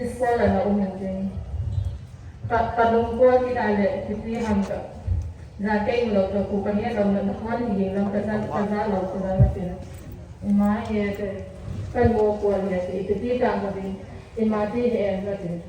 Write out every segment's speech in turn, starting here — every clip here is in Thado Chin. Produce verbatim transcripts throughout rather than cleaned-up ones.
School ana um in tin. Ka, ka lungkua kit a le, kiti ham ka. Za kei lo ka ku ka nge lo na, na hon hi lam ka za, ka za lo ka za na tin. Ima he te, ka lungkua le te, kiti ta ka tin. Ima ti he ka tin.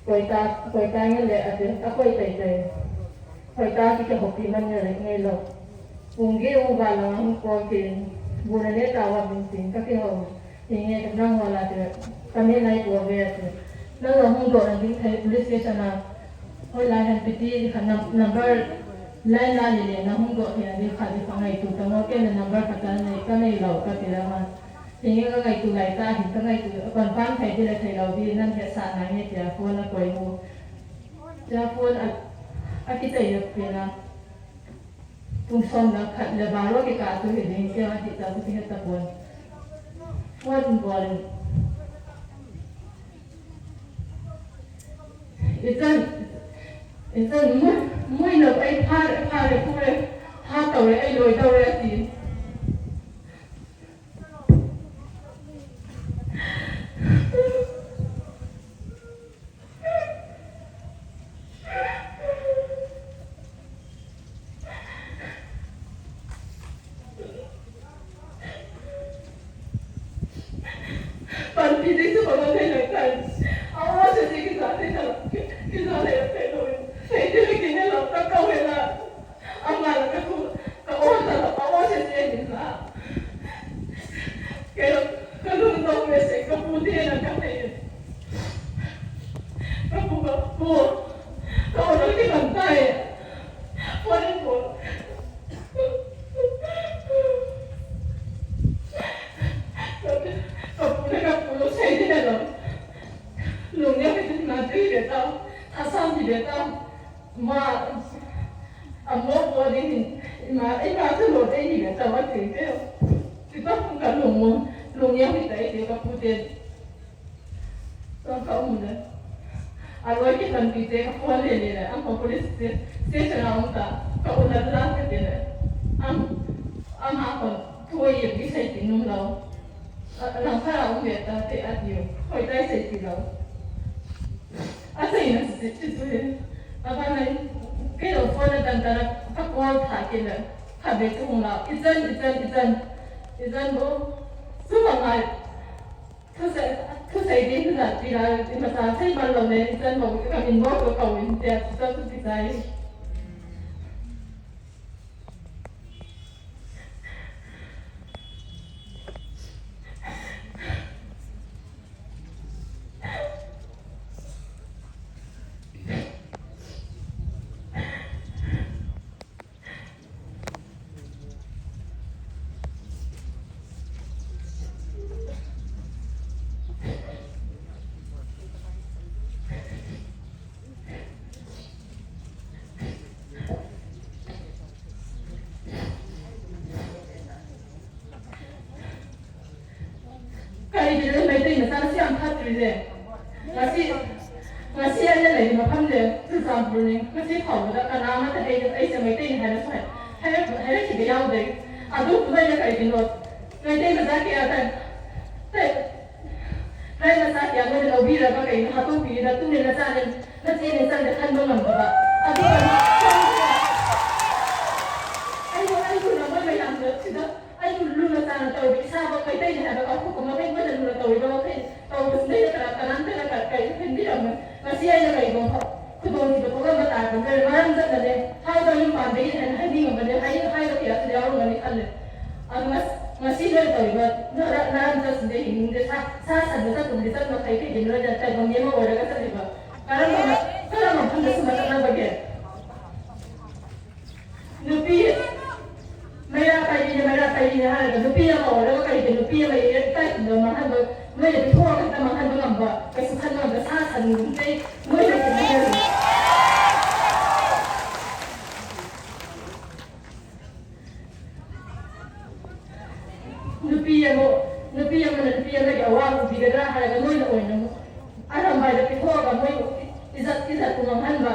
Koi ta, koi ta nge le a tin, a koi tai tai. Koi ta ki ka hopi man nge le nge lo. Ung ge ung va la hung ko tin. Bu na le ta wa bin tin, ka ki ho. Hinge ka nang ho la te, ka me nai ko ve te. Na lo hung do na ding thei police station a. Hoi lai han piti kha nam-, number line la le le na hung do thei na ding kha ding kha ngaito ta mo ke na number kha ta nei, ka nei lo ka ti la ma. Hinge ka ngaito lai ta hin ka ngaito confirm thei ti le thei lo di nan he sa na nge tia phone a koi mu. Tia phone a, a ki chai na pe na. Pung som le khat le baro kikah tu hi ding, kei a ti ta tu kihe tapon. Phone bol in. Ichan, ichan mu, mui lo ai pha, pha le phu le, ha to le ai loi to le ti. Panpi ding chu panpi thei lou tai. A o se se kija thei ta lou. Kija thei lou thei lou. Thei thei le kine lou ka kau he la. Ama la ka thu ka o ta lou. A o se se ni la. Ke ka lung dong me se ka pu te na ka thei. Ka pu ka pu. Ka o la ki ban tai. Phone in phone. Ka pu le ka pu lo sei di le lo. Lung ya ka na ti le ta. Asam di le ta. Ma, a mo bo di ni. Ma, i ma tu lo de ni le ta wa ti ke. Ti ta ka lung mo. Lung ya ki ta i ka pu te. Ka, ka um le. A loi kipanpi te ka phone le le le. Ang police station a um ta. Ka u la la te te le. Ang, ang ha kon. Thu ye bi sai ti nung lo. A, lang kha um ve ta te a ti yo. Hoi tai sai ti lo. A sai na si ti tu he. A ba nai. Ke lo phone tan ta ka call tha ke le. Kha be tu hung la. Ichan, ichan, ichan. Ichan bo. Su ma ngai. Thusei, thusei ding thusei ti la, ti masa sei ban lou le, chan mo ka min mo ko ko in tia, chu chu ti sai. Kari bile Meitei na sa siam phat ri le. Ngasi, ngasi a le le ma pham le, tu sam pru ni, ngasi khau da ka na ma ta hei, hei se Meitei ni hai na sai. Hai, hai ki be yau de. A du ku le kai din lo. Meitei na sa ki a ta. Te. Hai na sa ki a mo lo bi ra ba kai na ha tu bi na tu ni na sa ni, na che ni sa ni khan do ngam ba. A du ka. Ai mo ai mo na mo mai lam de. Ai, lu, lu na tana tau, isa ba kai tai ni ha ba ka ku ko ma kai ba lu na tau, ba kai tau, bas nei ka, ka nan ta ka kai, kan di ram. Ngasi ai na kai ba. Ku don ti ba ko ba ta ko, ba ram ta na le. Hai ba lim pan dei, hai, hai ni ba le, hai, hai ba ti a ti a ro ni kan le. A mas, ngasi na tau ba, na, na ram ta dei, ni de sa, sa, sa, sa, tu, di sa, na kai kai, ni na da tai ba, ni ma ora ka sa ba. Ka ram ba, ka ram ba, kan da su ba ta na ba ke. Nupi, mera pai ni, mera pai ni, ha, nupi ama ora ka kai, nupi ama ira kai, no, ma han ba, no, ya, tho ka ta ma han ba ngam ba, ka su khan ngam ba, sa san ni, te, no, ya, te, no, ya. Nupi ama, nupi ama, nupi ama, ya, wa, nupi ka da, ha, ka, no, ya, oi, no. Aram bai da kitho ga moi ijat, ijat ku ngam han ba.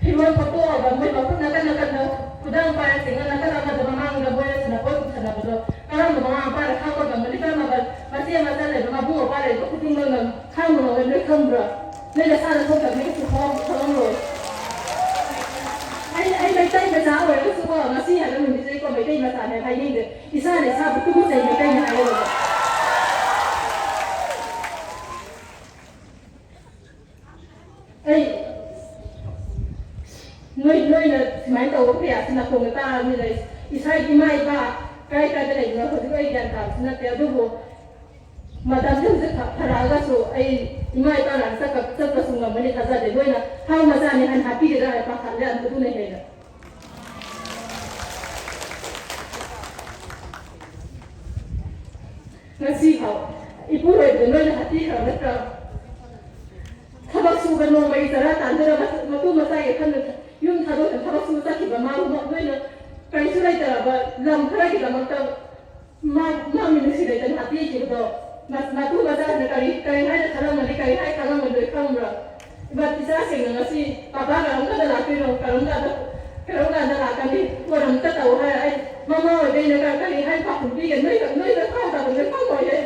Philon photo ga moi ba khut na kan na kan na. Kudang pa ya singa na kan na da mang ga moi ya sana poi ku sana ba do. Karam ba mang pa da kha ko ga mali ka ma ba. Masi Imacha le, mabu mapa le, ko kuting lo na, khang lo na, le khang bra. Le le sa le khong ka, le ku khong, khong lo. Ai, ai, Meitai macha o, le su ko, ngasi ha le mun di ko Meitai macha le, hai ni de. Isa le sa bu tu bu se Meitai macha lo. Ei, noi, noina sumai tau pe a sina kong ta ni lai. Isai ki mai ba, kai kai ta lai na ko ai gyan ta sina te adubo. Madam jeng je pha, phara ga so, ai, imai ta la sa ka, sa ka sunga mani ka za de noina. Hau ma za ni han happy de da pa kha le an tu ne he na. Ngasi hau, ipu roi de noi na hati kha na ka. Thabak su ka nong mai zara tan de ra ma, matu masa ye khan na. Yun tha do thabak su sa ki ba ma ma noi na. Kai su lai ta ba lam khara ki da ma ta. Ma, ma mi ni si lai ta hati ki do. Ma, matu masa na kari, kari hai na khala ma ni kari hai khala ma doi kham ra. Iba ti sa sing na ngasi, papa ka rong ka da la ki rong, ka rong ka da, ka rong ka da la ka ni, ko rong ka tau hai, ai, mama oi dei na ka, ka ni hai pa kum pi ke, noi ka, noi ka tau ka, noi ka tau ye.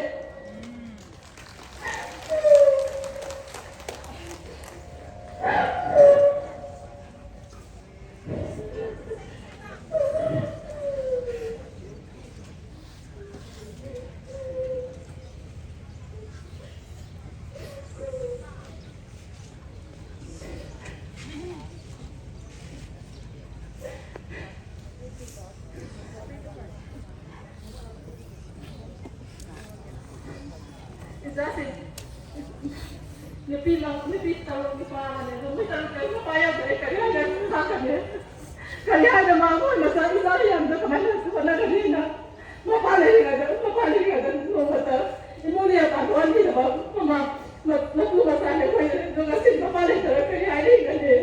Nupi lang, nupi talo, nupa lang, nupi talo, kaya pa ya, kaya, kaya, kaya, kaya, kaya, kaya, ma, ma, ma, sa, sa, ya, na, kamay, na, sa, na, kanina. Mapalei ka da, mapalei ka da, no mata. Imuli ya pa, to, ani da ba, mama, ma, ma, tu, ma, sa, ne, ko, ne, no, kasi, mapalei ka da, kaya, kaya, kaya.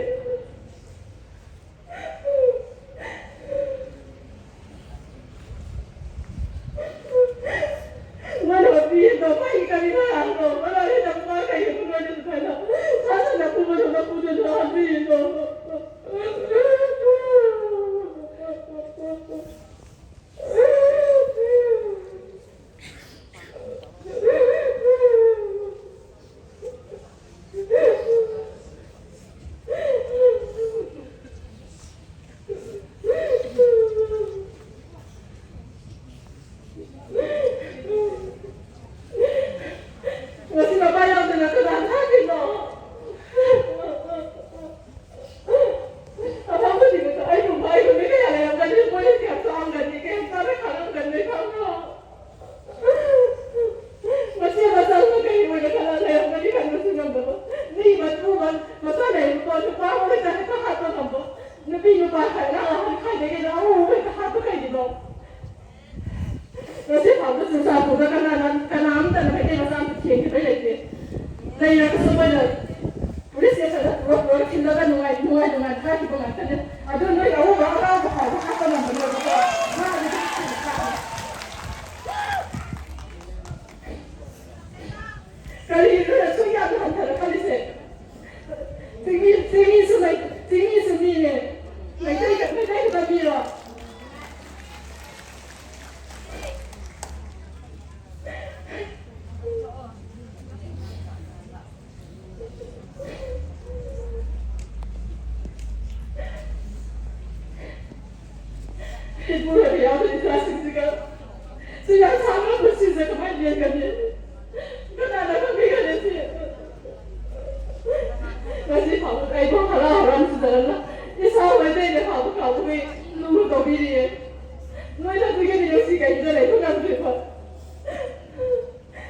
Masi masal na kai mo na kala na yang mani kan masi nang baba. Ni matu man, masal na yung pa, pa mo na ka ha pa nang ba. Nupi nupa kai na ha kai de na u kai ka ha pa kai di ba. Masi pa mo sa sa ko ka na na ka na am ta na kai na sa am ti ke kai de. Lai na ka sa ba na. Police ya sa da pro pro kin da nungai nungai nungai ka ki ba na ka ne. Adu noi au ba ka ba ka ka ka na ba na ba. Kali na so ya na han ta kali se. Simi simi su mai simi su mi ne. Mai kai ka mai kai ka mi ro.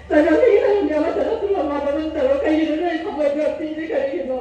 Tana kei na nga ma tana tu ma ma tana tu ma ma tana kei na kei na kei na.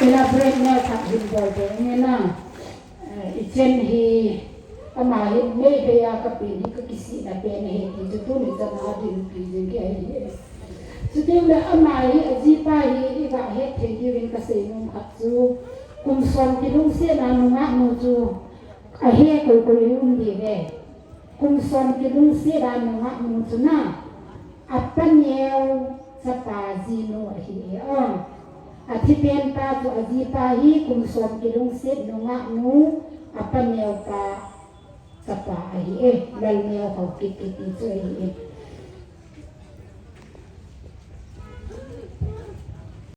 Elaborate na thak hin bol bol ni na. Eh, i chen hi ama hi mei bei a ka pen hi ka kisihna pen hi ti chu tuni chan a dinpi jing kei hi. Chuteng le ama hi ajipa hi iga hetthei diuvin kasei nom khat chu, kum som kilungsetna nungah nu chu ahe koi koi um diuve. Kum som kilungsetna nungah nu chu na, apaneo chapa jinu ahi e o. Athipen pa chu ajipa hi kum som kilungset nungah nu, apaneo pa chapa ahi e, Lalneo Haokip kiti chu ahi e.